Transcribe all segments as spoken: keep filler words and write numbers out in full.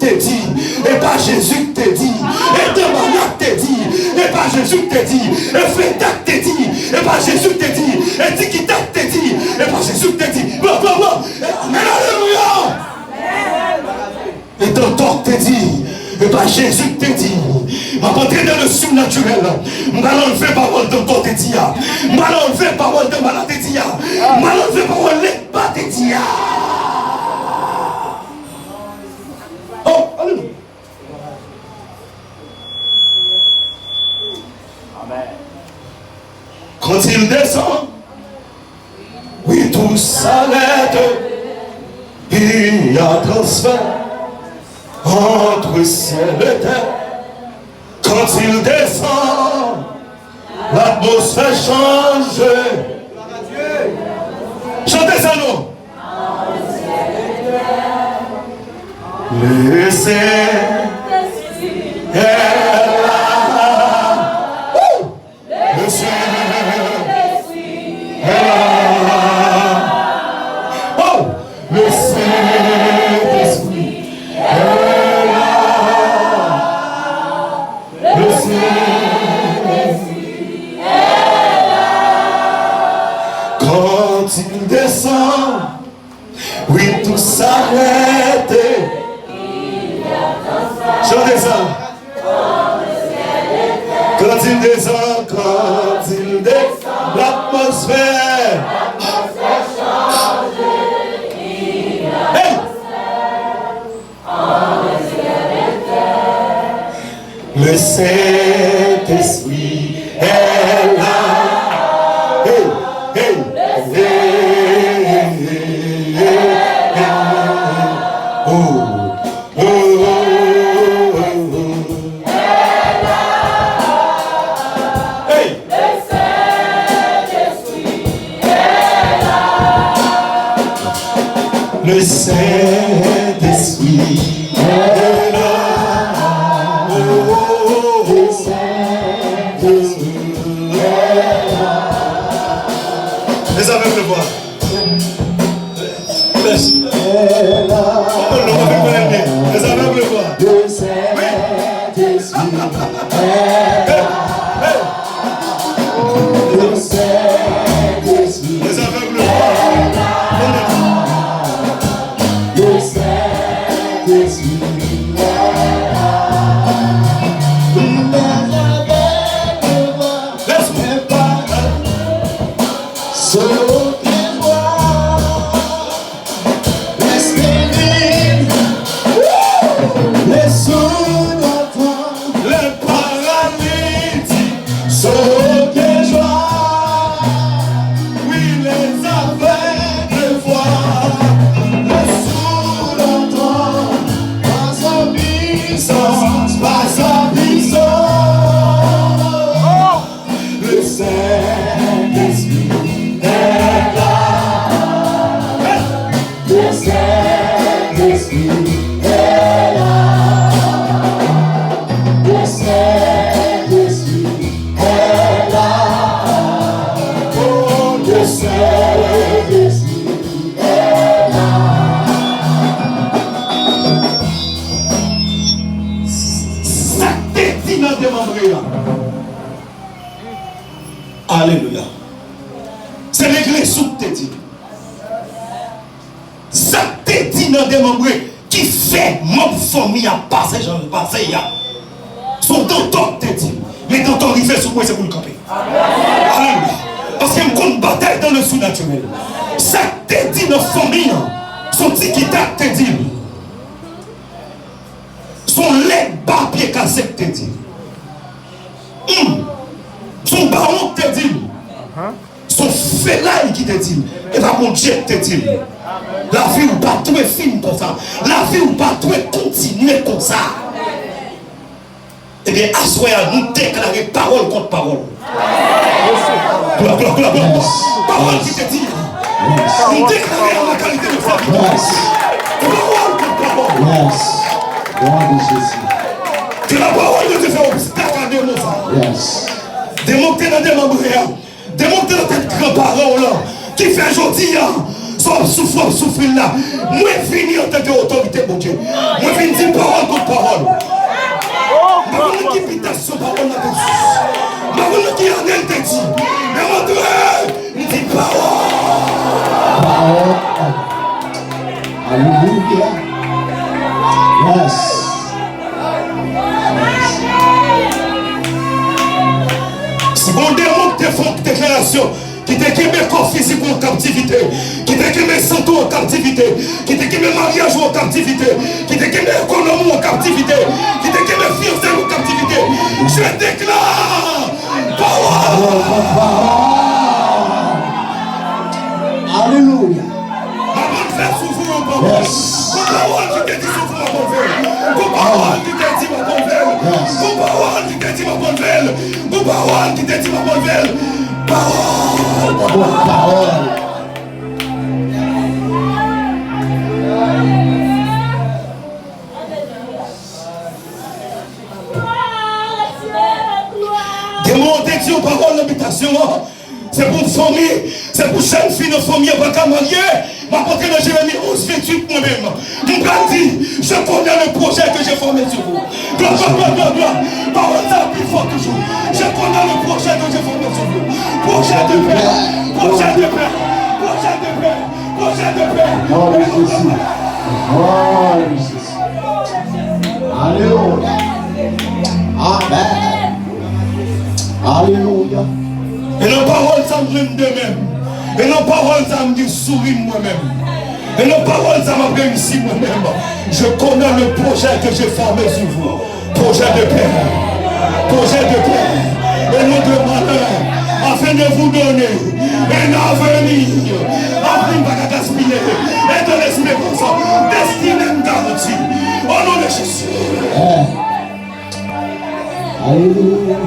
te di, e pa Jezi k te di, e Damala k te di, e pa Jezi k te di, e Freda k te di, e pa Jezi k te di, e Tikita k te di, e pa Jezi k te di. Blan, blan, blan. E, amèn, alelouya. E Dantò k te di, e pa Jezi k te di. M ap antre nan le surnaturel. M pral anlve pawòl Dantò te di a. M pral anlve pawòl Damala te di a. M pral anlve pawòl Legba te di a. Oh, alelouya. Amen. Quand il descend, oui, tout s'arrête. Il y a transfert entre ciel et terre. Quand il descend, l'atmosphère change. Chante sa non. Le Seigneur est là. Wouh! Le Saint-Esprit est là. Oh! Le Saint-Esprit est là. Le Saint-Esprit est là. Quand il descend, oui, tout s'arrête. Chante sa. Quand il descend, quand il descend, l'atmosphère. Hey! Le Saint-Esprit est là. Hey, hey, hey, hey, hey, hey. Oh, oh, oh, oh, oh. Hey. Le Saint-Esprit est là. Le Saint-Esprit est là. Lèzavèg leve vwa. Yes. Konprann non, konprann byen. Lèzavèg leve vwa. Wi. Hey, hey. Lèzavèg leve vwa. Konprann. Let's go. Lè spirit, lè soud antann, lè paralitik sote jwa. Wi, lèzavèg vwa, lè soud antann, pa zanmi sans, pa zanmi sans. Le Saint-Esprit est là. Le Saint-Esprit est là. Le Saint-Esprit est là. Oh, le Saint-Esprit est là. Sa k te di nan demanbre a. Alelouya. Se legliz ou k te di. Sa k te di nan demanbre ki fè manm fanmi a pase jan l pase a. Se yon Dantò k te di. Men Dantò rive sou mwen, se pou l kanpe. Alelouya. Paske m konn batay dans le surnaturel. Sa k te di nan fanmi an, se yon Tikita k te di l. Se yon Legba pye kase k te di l. Hmm. Se yon bawon k te di l. Se yon felay ki te di l. E pa Bondye k te di l. Lavi w pa dwe fin konsa. Lavi w pa dwe kontinye konsa. Ebyen, aswè a, nou deklare pawòl kont pawòl. Glwa, glwa, glwa, glwa. Pawòl ki te di l. Nou deklare a la kalite de fwa ki te di l. Pawòl kont pawòl. Glwa de Jezi. Ke la pawòl de Dye fè obstak a demon sa. Demon k te nan demanbre a. Demon k te nan tèt granparan w lan. Ki fè jodi a, se w ap soufri, w ap soufri la. Mwen vini antanke otorite Bondye. Mwen vin di pawòl kont pawòl. M pa konn nan ki bitasyon pawòl la te sou. M pa konn nan ki ane l te di. Men m antre, m di pawòl. Pawòl. Alelouya. Yes. Si gon demon ki te fè yon deklarasyon, ki te kenbe kò fizik ou an kaptivite, ki te kenbe sante w an kaptivite, ki te kenbe maryaj ou an kaptivite, ki te kenbe ekonomi w an kaptivite, ki te kenbe fiyansay ou an kaptivite, je déclare pawòl. Alelouya. M ap fè sou vou yon pawòl. Yes. Gon pawòl ki te di sou vou m ap anlve l. Gon pawòl ki te di m ap anlve l. Yes. Gon pawòl ki te di m ap anlve l. Gon pawòl ki te di m ap anlve l. Pawòl. Gon pawòl. Demon an te di yon pawòl nan bitasyon an. Se pou fanmi, se pou jèn fi nan fanmi an pa ka marye. M ap antre nan Jeremi onz venntuit mwen menm. M pral di, je connais le projet que j'ai formé sur vous. Glwa, glwa, glwa, glwa, glwa. Pawòl sa pi fò toujou. Je connais le projet que j'ai formé sur vous. Projet de paix, projet de paix, projet de paix, projet de paix. Glwa a Jezi. Glwa a Jezi. Alelouya. Amèn. Alelouya. E nan pawòl sa m jwenn demen. E nan pawòl sa m gen souri mwen menm. E nan pawòl sa m ap reyisi mwen menm. Je connais le projet que j'ai formé sur vous. Projet de paix. Projet de paix. Et non de malheur. Afin de vous donner un avenir. Avenir pa ka gaspiye. Et de l'espérance. Destine m garanti. Au nom de Jésus. Alelouya.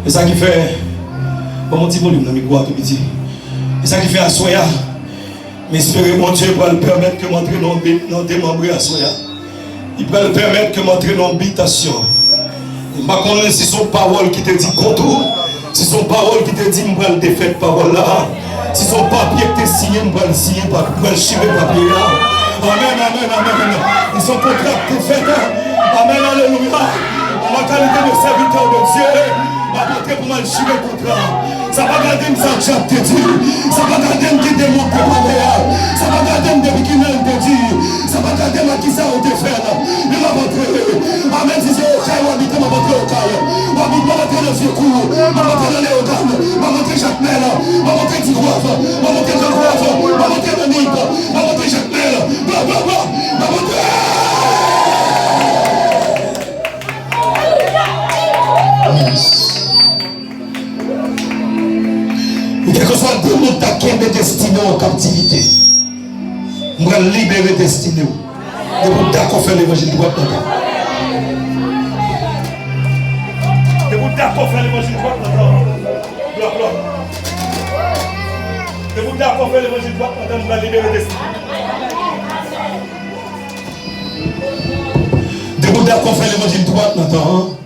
E sa ki fè, ban m yon ti volim nan mikwo a tou piti. E sa ki fè aswè a, m espere Bondye pral pèmèt ke m antre nan de, nan demanbre aswè a. Li pral pèmèt ke m antre nan bitasyon. M pa konnen si se yon pawòl ki te di kont ou, si se yon pawòl ki te di m pral defèt pawòl la. Si se yon papye ki te siyen, m pral siyen, pa, m pral chire papye a. Amèn, amèn, amèn. Si se yon kontra ki te fèt. Amèn, alelouya. An ma kalite de sèvitè de Dye, m ap antre pou m al chire kontra. Sa pa gade m sa dyab te di. Sa pa gade m ki demon te pale a. Sa pa gade m depi kilè l te di. Sa pa gade m ak kisa yo te fè l. Men m ap antre. Amèn. Si se Okay w abite, m ap antre Okay. M ap, m ap antre nan Vye Kou. M ap antre nan Leyogàn. M ap antre Jakmèl. M ap antre Digwav. M ap antre Gran Gwèv. M ap antre nan Nip. M ap antre Jakmèl. Bla, bla, bla. M ap antre. Yes. E kèlkeswa demon k ta kenbe destine w an kaptivite, m pral libere destine w. Depi w dakò fè levanjil, dwat nan tan. Depi w dakò fè levanjil, dwat nan tan. Glwa, glwa. Depi w dakò fè levanjil, dwat nan tan, m pral libere destine w. Depi w dakò fè levanjil, dwat nan tan.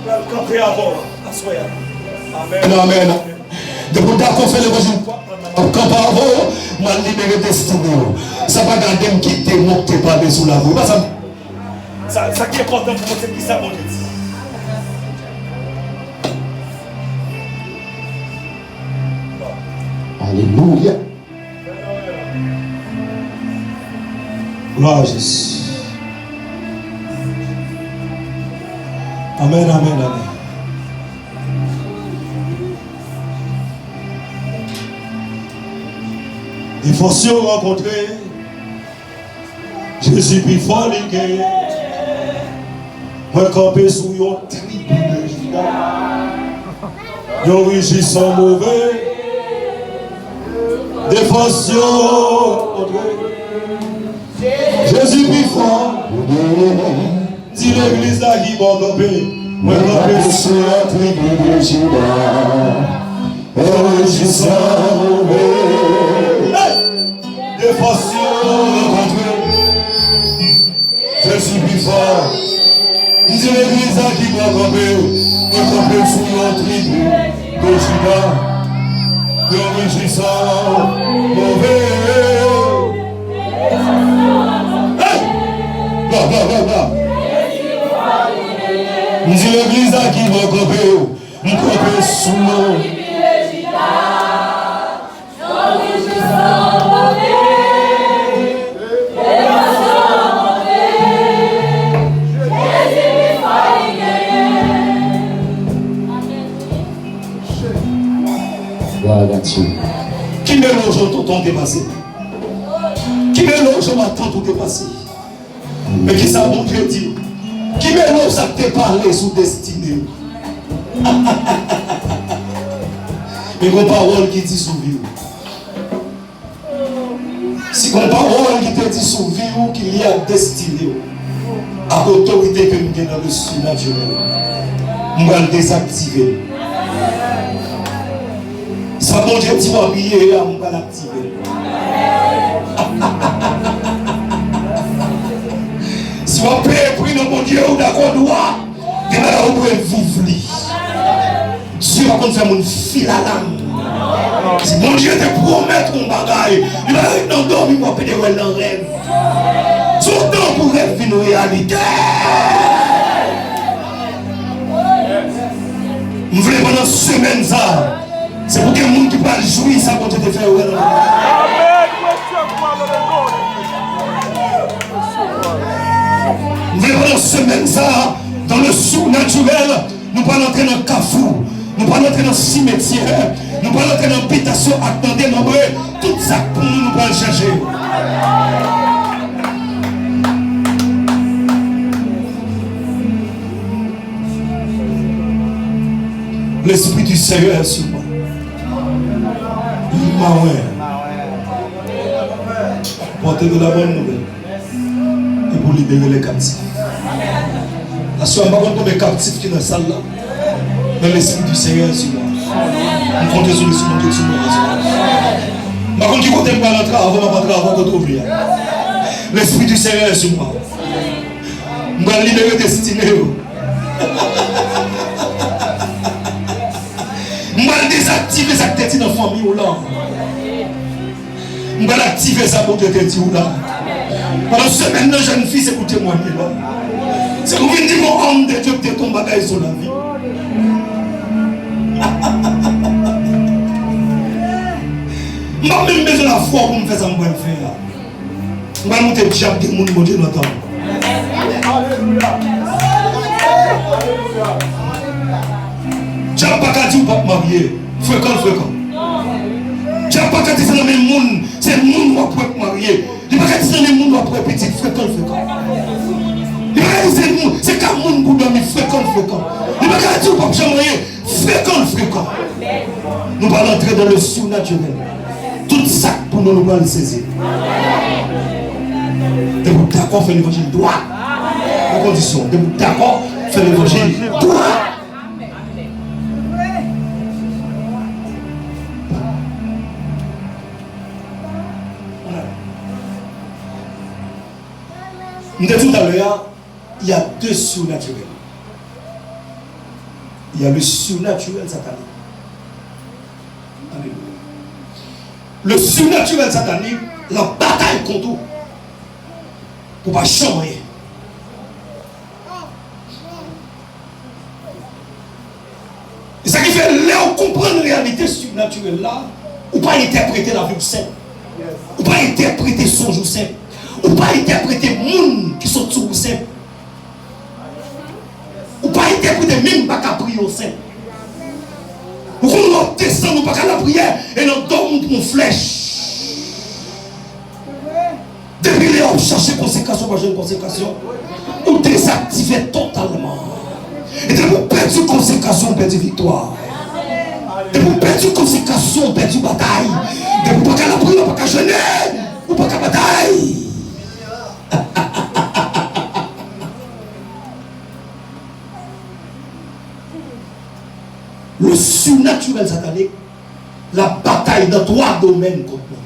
Pral kanpe avè w aswè a. Amèn, amèn. Depi w dakò fè levanjil, m ap kanpe avè w, m al libere destine w. Sa pa gade m ki demon k te pale sou lavi w. Pa sa. Sa, sa ki enpòtan pou mwen, se kisa Bondye di. Alelouya. Glwa a Jezi. Amèn, amèn, amèn. Defans yo rankontre. Jezi pi fò li genyen. Mwen kanpe sou yon tribi de Jida. Yon rijisan move. Defans yo rankontre. Jezi pi fò. Di legliz la ki bò kanpe. Mwen kanpe sou yon tribi de Jida. Yon rijisan move. Hey! Defans yo rankontre. Jezi pi fò. M di legliz la ki bò kanpe, mwen kanpe sou yon tribi de Jida, yon rejisan move. Hey! Bla, bla, bla, bla. M di legliz la ki bò kanpe, m kanpe sou yon Gloire à Dieu. Ki melonj tonton te pase? Ki melonj matant ou te pase? Men kisa Bondye di? Ki melonj sa k te pale sou destine w? Men gon pawòl ki di sou vi w. Si gon pawòl ki te di sou vi w ki lye ak destine w, ak otorite ke m gen nan le sinatirèl, m pral dezaktive l. Sa Bondye di w ap ye a, m pral aktive l. Si w ap peye pri nan Bondye, ou dakò dwa, gen bagay ou dwe viv li. Dye pa konn fè moun filalang. Si Bondye te pwomèt yon bagay, li pa ret nan dòmi pou w ap pede wè l nan rèv. Se yon tan pou rèv vin reyalite. M vle pandan semèn sa, se pou gen moun ki pral jwi sa Bondye te fè yo wè nan rèv. M vle pandan semèn sa, dans le surnaturel, nou pral antre nan kafou, nou pral antre nan simetyè, nou pral antre nan bitasyon ak nan denonbre tout sa k pou nou, nou pral chèche yo. L'Esprit du Seigneur est sur moi. Li mwen. Pòte de la bonne nouvelle. E pou libere les captifs. Aswè, m pa konn konbyen kaptif ki nan sal la, men l'Esprit du Seigneur est sur moi. M konte sou l'Esprit Bondye sou mwen aswè. M pa konn ki kote m pral antre avan, m ap antre avan kote w vle a. L'Esprit du Seigneur est sur moi. M pral libere destine yo. M pral dezaktive sa k te di nan fanmi w lan. M pral aktive sa Bondye te di w la. Pandan semèn nan, jèn fi, se pou temwanye la. Se pou vin di m, yon òm de Dye, te ton bagay sou lavi. M pa menm bezwen lafwa pou m fè sa m pral fè a. M pral montre dyab gen moun Bondye nan tan. Dyab pa ka di w p ap marye. Frekan l frekan. Dyab pa ka di se nan men moun, se moun w ap wè k marye. Li pa ka di se nan men moun w ap wè pitit. Frekan l frekan. Li pa ka di se moun, se ka moun pou dòmi. Frekan l frekan. Li pa ka di w p ap janm marye. Frekan l frekan. Nou pral antre dans le surnaturel. Tout sa k pou nou, nou pral sezi. Depi w dakò fè levanjil dwat. Yon kondisyon. Depi w dakò fè levanjil dwat. M te di w talè a, il y a deux surnaturels. Il y a le surnaturel satanique Alelouya. Le surnaturel satanique, l ap batay kont ou pou w pa janm anyen. E sa ki fè, lè w konprann reyalite sinatirèl la, ou pa entèprete lavi w senp. Ou pa entèprete sonj ou senp. Ou pa entèprete moun ki sot sou ou senp. Ou pa entèprete menm pa ka priye w senp. Ou konn lè w desann, ou pa ka lapriyè, e nan dòm ou pran flèch. Depi lè w ap chache konsekrasyon, w pa jwenn konsekrasyon, ou dezaktive totalman. E depi w pèdi konsekrasyon, w pèdi viktwa. Depi w pèdi konsekrasyon, w pèdi batay. Depi w pa ka lapriyè, w pa ka jene, ou pa ka batay. Le surnaturel satanik, l ap batay nan twa domèn kont nou.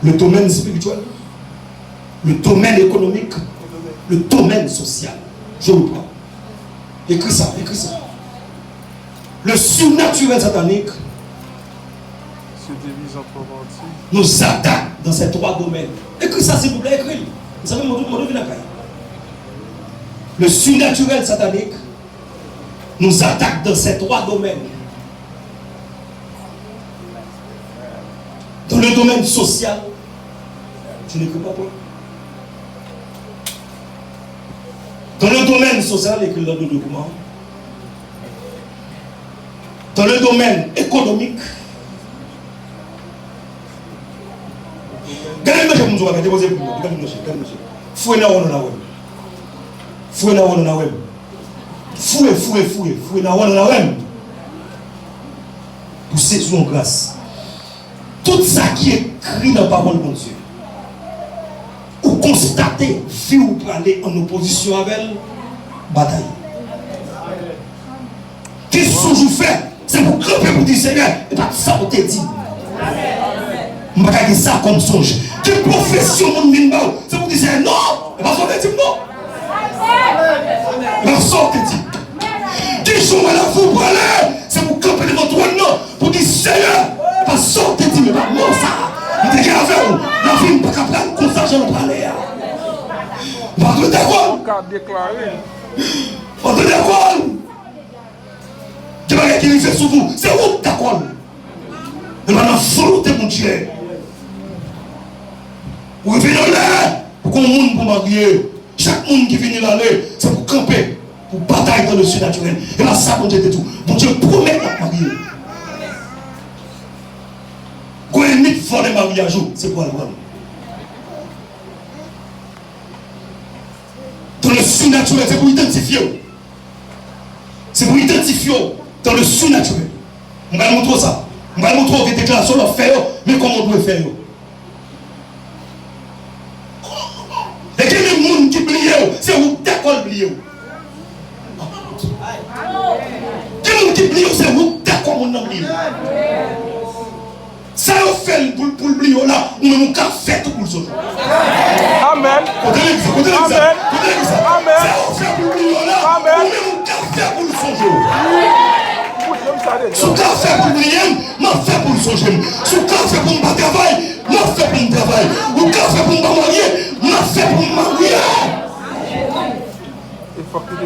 Le domèn espirityèl, le domèn ekonomik, le domèn sosyal. Je reprends. Écris ça, écris ça. Le surnaturel satanique nous attaque dans ces trois domaines. Écris ça, s'il vous plaît, écris. Vous savez, mon, mon, mon, le surnaturel satanique nous attaque dans ces trois domaines. Dans le domaine social, tu n'écris pas, toi. Dans le domaine social, écris dans le document. Dans le domaine économique, gade manje pou m di w bagay, depoze pou mwen, gade manje, gade manje. Foure nan wòl ou nan wè m. Foure nan wòl ou nan wè m. Foure, foure, foure, foure nan wòl ou nan wè m. Pou sezi yon gras. Tout sa ki ekri nan pawòl Bondye, ou konstate vi w prale an opozisyon avè l, batay. Ki sonj ou fè, se pou kanpe pou di, Senyè, e pa t sa w te di m. M pa ka gen sa kòm sonj. Ki pwofesyon moun vin ba w, se pou di, Senyè, non, e pa sa w te di m, non. E pa sa w te di m. Ki jan w wè lavi w prale, se pou kanpe devan twòn nan, pou di, Senyè, e pa sa w te di m, e pa mò sa a m te gen avè w. Lavi m pa ka pral konsa jan l prale a. M pa dwe dakò. Ou ka deklare. M pa dwe dakò. Gen bagay ki rive sou ou, se ou k dakò l. E pa nan volonte Bondye. Ou rive nan lè pou kon moun pou marye. Chak moun ki vini l ale, se pou kanpe, pou batay dans le surnaturel. E pa sa Bondye te di w. Bondye pwomèt l ap marye. Gwo ènmi k vòlè maryaj ou, se pou al pran l. Dans le surnaturel, se pou idantifye w. Se pou idantifye w dans le surnaturel. M pral montre w sa. M pral montre w gen deklarasyon w ap fè yo, men kòman w dwe fè yo. E gen menm moun ki bliye w, se ou k dakò l bliye w. Gen moun ki bliye w, se ou k dakò moun nan bliye w. Sa yo fè l pou l, pou l bliye w la, ou menm ou ka fè tou pou l sonje w. Amèn. Kote legliz la? Kote legliz la? Amèn. Kote legliz la? Amèn. Sa yo fè pou l bliye w la, amèn, ou menm ou ka fè pou l sonje w. Wi. Koute sa de. Si w ka fè pou l bliye m, m ap fè pou l sonje m. Si w ka fè pou m pa travay, m ap fè pou m travay. Ou ka fè pou m pa marye, m ap fè pou m marye.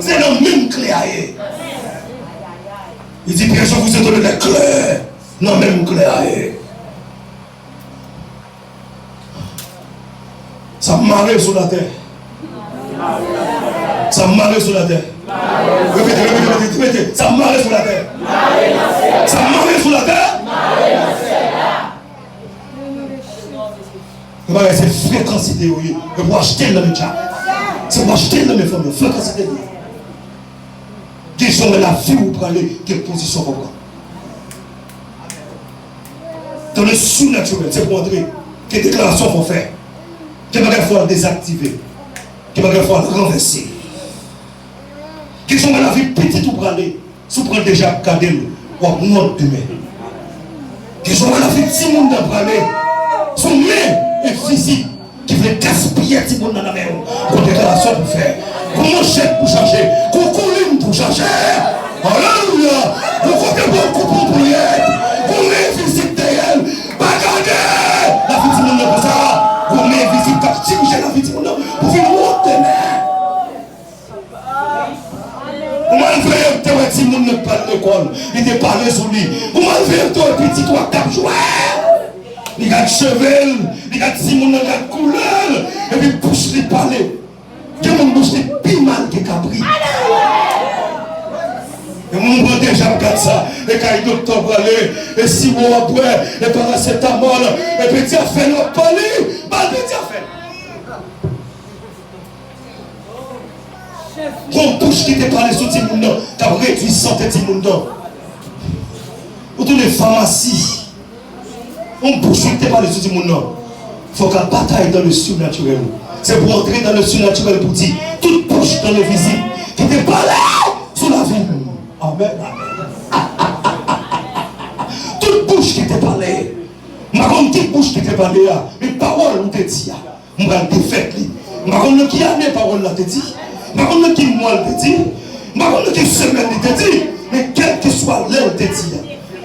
Se nan menm kle a ye. Li di, Pierre Jean, vous êtes le clé. Nan menm kle a ye. Sa mare sou latè. Sa mare sou latè. Repete, repete, repete, repete. Sa mare sou latè. Sa mare sou latè. Yon bagay se frekansite yo ye. E pou achte l nan men djab. Se pou achte l nan men fanm yo. Frekansite yo ye. Gen jan wè lavi w prale, gen pozisyon w pran. Dans le surnaturel, se pou antre. Gen deklarasyon fò fè. Gen bagay fò al dezaktive. Gen bagay fò al ranvèse. Gen jan wè lavi pitit ou prale. Si w pran deja ap gade l, w ap wont demen. Gen jan w wè lavi timoun nan prale. Se yon men envizib ki vle gaspiye timoun nan nan men w. Gon deklarasyon pou fè. Gon manchèt pou chache. Gon koulin pou chache. Alelouya. Gon kote pou w koupe yon ponyèt. Gon men envizib dèyè l. Pa gade lavi timoun nan konsa. Gon men envizib k ap dirije lavi timoun nan pou vin wont demen. Ou mal veye, ou te wè timoun nan k pral lekòl, li te pale sou li. Ou mal veye, ou te wè pitit ou a k ap jwe. Li gad cheve l, li gad timoun nan, gad koulè l, epi bouch li pale. Gen moun bouch li pi mal ke kabrit. E moun pran deja ap gad sa, e kay doktè w prale, e siwo w ap bwè, e parasetamòl, e pedyafèl w ap ba li, ba l pedyafèl. Yon bouch ki te pale sou timoun nan, k ap redwi sante timoun nan. Ou tounen famasi. Yon bouch ki te pale sou timoun nan. Fòk al batay dans le surnaturel. Se pou antre dans le surnaturel pou di, tout bouch dans l'invisible ki te pale sou lavi m. Amèn. Tout bouch ki te pale. M pa konn ki bouch ki te pale a, men pawòl ou te di a. M pral defèt li. M pa konn nan ki ane pawòl la te di. M pa konn nan ki mwa l te di, m pa konn nan ki semèn li te di, men kèlkeswa lè l te di a,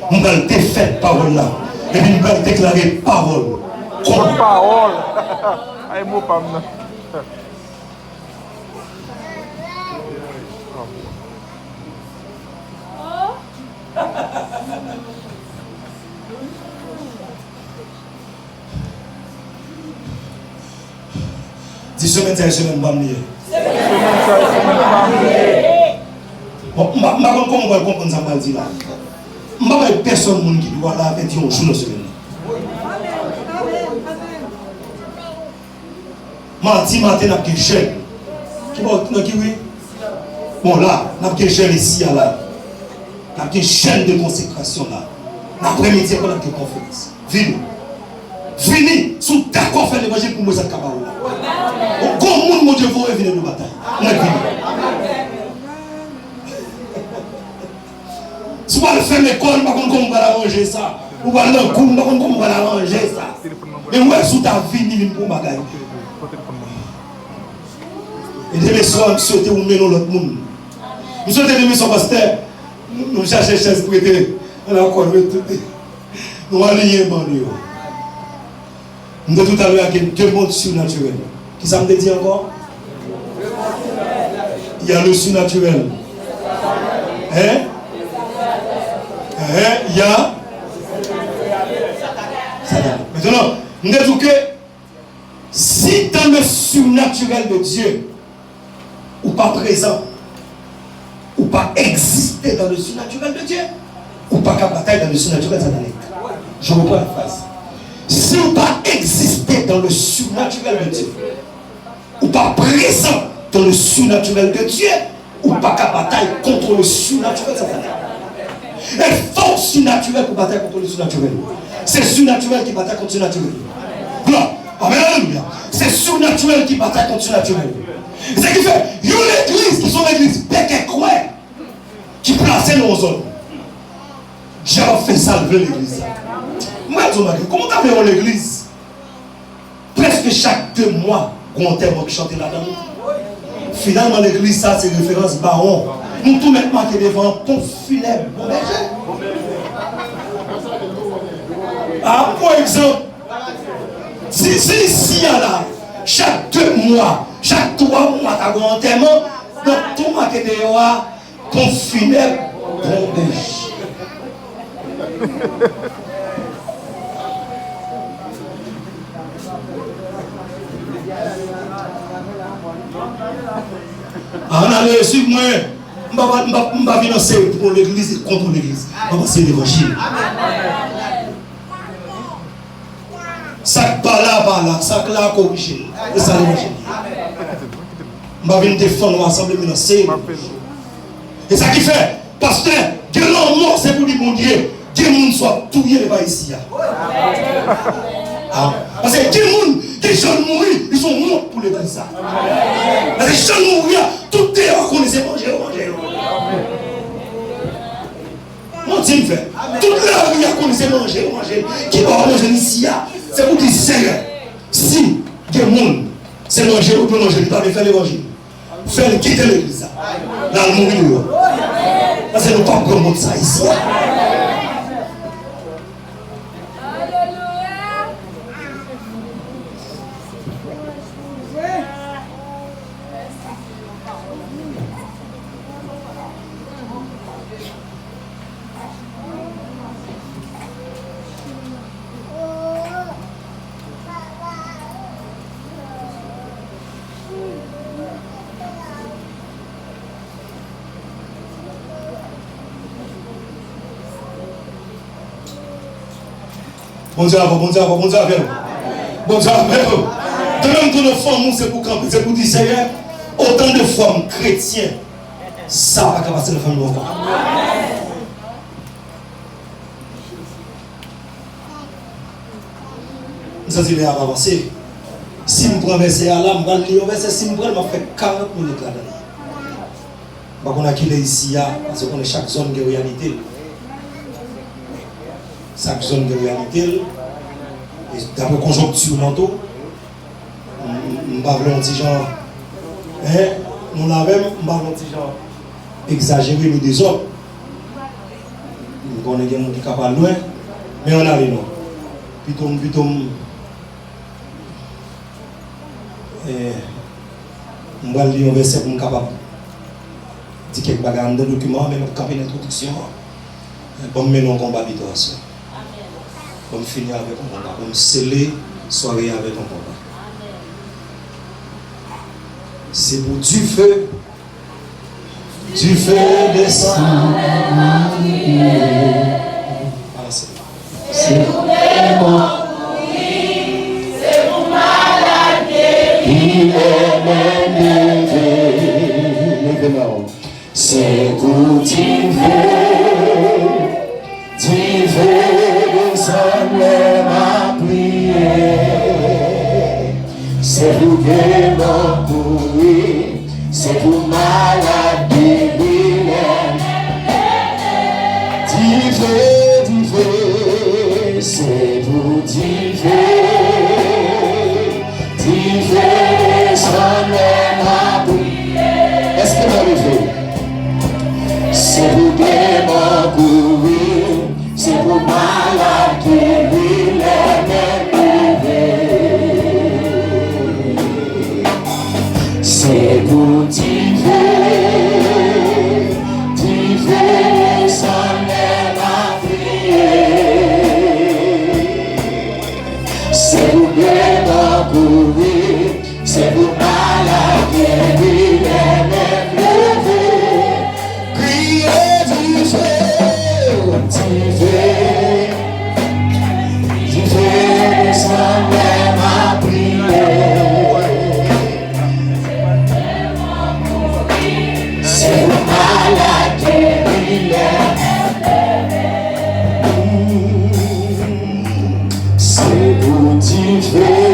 m pral defèt pawòl la, epi m pral deklare pawòl konprann. Pawòl. Ay, mo pa m nan. Di semèn sa e semèn pa m li ye. Semèn sa e semèn pa m li ye. Bon, m pa, m pa konn kòman w pral konprann sa m pral di la. M pa bay pèsonn moun ki dwa la avèti yon jou nan semèn nan. Madi maten, n ap gen jèn. Ki bò, nan ki ri? Bon, la, n ap gen jèn isi a la. N ap gen jèn de konsekrasyon la. Nan aprèmidi ankò, n ap gen konferans. Vini. Vini. Si w dakò fè levanjil pou mwen, sa k ap ba ou la. Yon gwo moun Bondye voye vini nou batay. Mwen vini. Si w al fè lekòl, m pa konn kòman w pral aranje sa. Ou pral nan kou, m pa konn kòman w pral aranje sa. Men wè, si w ta vini, vin pou yon bagay. E demen swa, m swete ou mennen yon lòt moun. M swete demen swa, pastè, nou, nou chache chèz pou rete an akò, nou tout. Nou aliyen ban nou yo. M te di w talè a gen de mond sinatirèl. Kisa m te di ankò? Il y a le surnaturel. Hein? Hein? Il y a Satan. Maintenant, m te di w ke si dans le surnaturel de Dieu, ou pa prezan, ou pa egziste dans le surnaturel de Dieu, ou pa ka batay dans le surnaturel satanique. Je reprends la phrase. Si ou pa egziste dans le surnaturel de Dieu, ou pa prezan dans le surnaturel de Dieu, ou pa ka batay kont le surnaturel satanique. E fòk sinatirèl pou batay kont le sinatirèl. Se sinatirèl ki batay kont sinatirèl. Glwa. Amèn, alelouya. Se sinatirèl ki batay kont sinatirèl. Se ki fè, yon legliz ki se yon legliz bèkè kwè, ki plase nan yon zòn, dyab ap fè sa l vle legliz la. Mwen di w bagay, kòman w ta vle yon legliz? Prèske chak de mwa, gen yon antèman k chante ladan l. Finalman, legliz sa se referans bawon. Nou tou mèt make devan ponp finèb Bon Bèje. A, pa egzanp, si, si isi a la, chak de mwa, chak twa mwa, ta gen yon antèman, n ap tou make deyò a, Ponp finèb Bon Bèje. Ann ale, swiv mwen. M pa, m pa, m pa vin anseye pou legliz e kont legliz. M ap anseye levanjil. Sa k pa la, pa la. Sa k la, korije l. E sa levanjil ye. M pa vin defann yon asanble, m vin anseye. E sa ki fè, pastè, gen lanmò, se pou di Bondye, gen moun sa w ap touye, li pa isi a. A, paske gen moun, gen jan l mouri, li se yon wont pou legliz sa. Paske jan l mouri a, tout deyò a konnen se manje yo manje yo. Manti m fè. Tout lari a konnen se manje yo manje l. Ki ba w manje l isi a? Se pou di, Seyè, si gen moun, se manje yo pou manje, li pa vle fè levanjil, fè l kite legliz la. L al mouri deyò. Paske nou p ap pran mond sa isi a. Bondye avè w, Bondye avè w, Bondye avè w. Bondye avè w. Demen m tounen fanmi w, se pou kanpe, se pou di, Seyè, otan de fwa m kretyen, sa pa ka pase nan fanmi w ankò. M santi lè a ap avanse. Si m pran vèsè a la, m pral li yon vèsè, si m pran l, m ap fè karant minit ladan li. M pa konn a kilè isi a, paske w konnen chak zòn gen reyalite l. Chak zòn gen reyalite l. E daprè konjonkti lan tou, m, m, m pa vle yon ti jan, en, Moun avè m, m pa yon ti jan egzajere ni dezòd. M konnen gen moun ki ka pral lwen, men ann ale non. Pito m, pito m, eh, m pral li yon vèsè pou m kapab di kèk bagay anndan dokiman an, men m ap kanpe nan entwodiksyon an. Ban m mennen yon konba pito aswè. Ban m fini avèk yon konba. Ban m sele sware a avèk yon konba. Se pou dife, dife desann. Balanse. Se pou demon. Leve men w. Se pou dife, dife desann lè m ap priye. Se pou demon kouri, se pou malad geri lè m ap priye. Dife, dife, se pou dife. Dife desann lè m ap priye. Èske nou leve? Se pou demon kouri, se pou malad geri lè m leve. Se pou dife, dife desann lè m ap priye. Se pou demon kouri, se pou malad geri lè m leve. Kriye dife, dife, dife desann lè m ap priye. Se pou malad geri lè m leve. Se pou dife,